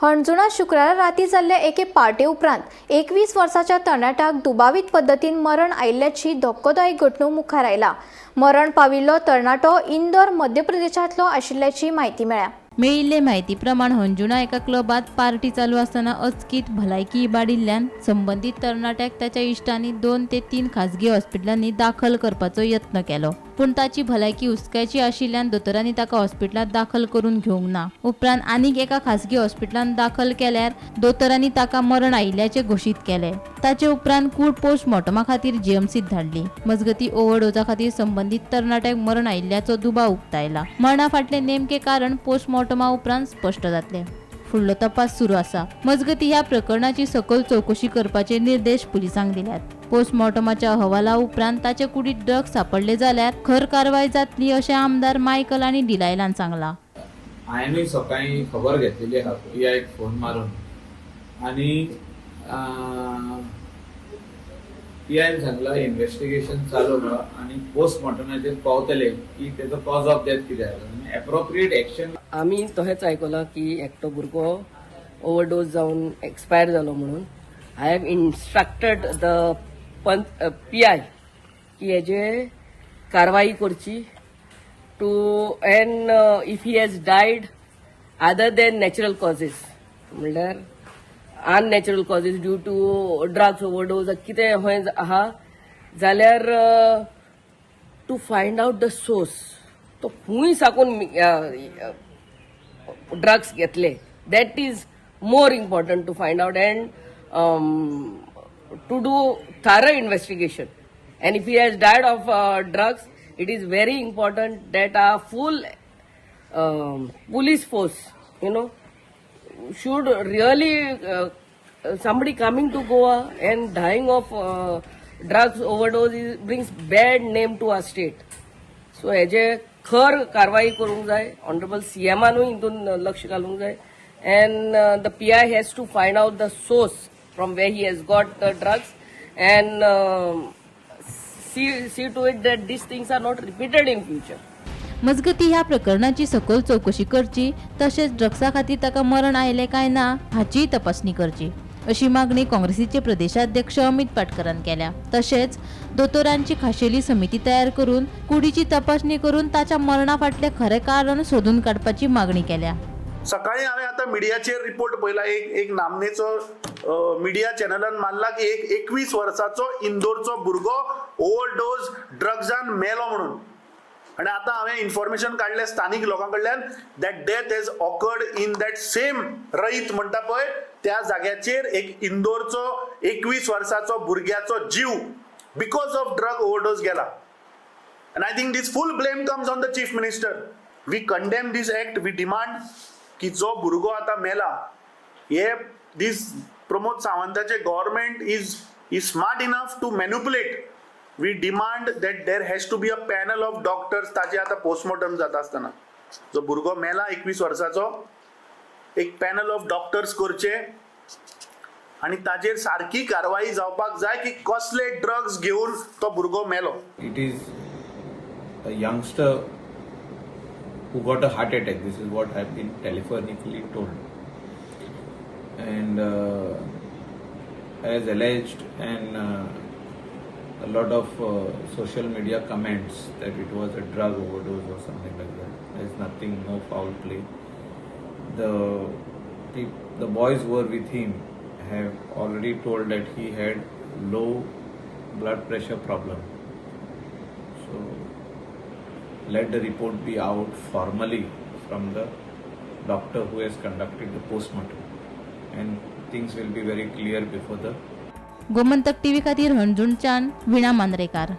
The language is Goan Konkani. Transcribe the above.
हणजुणा शुक्रारा राती जाल्ले एके पार्टे उपरांत 21 वर्साच्या तरणाट्याक दुबावीत पद्दतीन मरण आयिल्ल्याची धक्कोदायक घडणूक मुखार आयला. मरण पाविल्लो तरणाटो इंदोर, मध्य प्रदेशांतलो आशिल्ल्याची म्हायती मेळ्ळ्या. मेळिल्ले म्हायती प्रमाण, हणजुणा एका क्लबात पार्टी चालू आसतना अचकीत भलायकी इबाडिल्ल्यान संबंदीत तरणाट्याक ताच्या इश्टांनी दोन ते तीन खाजगी हॉस्पिटलांनी दाखल करपाचो यत्न केलो. पूण ताची भलायकी हुस्क्याची आशिल्ल्यान दोतोरांनी ताका हॉस्पिटलांत दाखल करून घेवंक ना. उपरांत आनीक एका खाजगी हॉस्पिटलांत दाखल केल्यार दोतोरांनी ताका मरण आयिल्ल्याचें घोशीत केलें. ताचे उपरांत कूड पोस्टमॉर्टमा खातीर जीएमसीत धाडली. मजगतीं, ओव्हरडोजा खातीर संबंदीत तरणाट्याक मरण आयिल्ल्याचो दुबाव उक्तायला. मरणा फाटलें नेमकें कारण पोस्टमॉर्टमा उपरांत स्पश्ट जातलें. फुडलो तपास सुरू आसा. मजगतीं, ह्या प्रकरणाची सखोल चवकशी करपाचे निर्देश पुलिसांक दिल्यात. पोस्टमॉर्टमाच्या अहवाला उपरांत ताचे कुडीत ड्रग्स सापडले जाल्यार खर कारवाय जातली, अशें आमदार मायकल आनी डिलायलान सांगलां. हांवेंनूय सकाळीं खबर घेतलेली आहा पी आयक फोन मारून आनी पी आयन सांगला, इन्व्हेस्टिगेशन चालू आहा आनी पोस्टमॉर्टमाचेर पावतले की तेजो कॉज ऑफ डेथ कितें आसा, एप्रोप्रिएट एक्शन. आमी तहेंच आयकलां की एकटो भुरगो ओवरडोज जावन एक्सपायर जालो म्हणून. I have instructed the PI की हेजे कारवाई करची to and if he has died other than natural causes, म्हणल्यार unnatural causes due to drugs overdose, कितें खंय आहा जाल्यार to find out the source, तो खूंय साकून ड्रग्स घेतले, that is more important to find out and to do thorough investigation. And if he has died of drugs, it is very important that a full police force should really somebody coming to Goa and dying of drugs overdose brings bad name to our state. So हेजे खर कारवाई करूंक जाय. ऑनरेबल सीएमानूय हितून लक्ष घालूंक जाय and the PI has to find out the source from where he has got the drugs and see to it that these things are not repeated in future. मजगतीं, ह्या प्रकरणाची सखोल चवकशी करची, तशेंच ड्रग्सा खातीर ताका मरण आयलें काय ना हाचीय तपासणी करची, अशी मागणी काँग्रेसीचे प्रदेशाध्यक्ष अमित पाटकरान केल्या. तशेंच दोतोरांची खाशेली समिती तयार करून कुडीची तपासणी करून ताच्या मरणा फाटलें खरें कारण सोदून काडपाची मागणी केल्या. सकाळी हांवें आतां मिडियाचेर रिपोर्ट पळयला. एक एक नामनेचो मिडिया चॅनलान मारला की एक 21 वर्साचो इंदोरचो भुरगो ओव्हरडोज ड्रग्सान मेलो म्हणून. आनी आतां हांवें इन्फॉर्मेशन काडलें स्थानीक लोकां कडल्यान that death has occurred in that same रईत म्हणटा पळय, त्या जाग्याचेर एक इंदोरचो 21 वर्साचो भुरग्याचो जीव because of drug overdose गेला. And I think this full blame comes on the chief minister. We condemn this act. We demand की जो भुरगो आतां मेला, हे दीस Pramod सावंताचे government is smart enough to manipulate. We demand that there has to be a panel of doctors. ताचे आतां पोस्टमॉर्टम जाता आसतना, जो भुरगो मेला 21 वर्साचो, एक पॅनल ऑफ डॉक्टर्स करचे आनी ताजेर सारकी कारवाई जावपाक जाय की कसले ड्रग्स घेवन तो भुरगो मेलो. It is a youngster who got a heart attack. This is what I've been telephonically told. And as alleged, and a lot of social media comments that it was a drug overdose or something like that. There's nothing, no foul play. The boys who were with him have already told that he had low blood pressure problem. So let the report be out formally from the doctor who has conducted the postmortem and things will be very clear before the Gomantak TV खातीर हणजूणच्यान वीणा मांद्रेकार.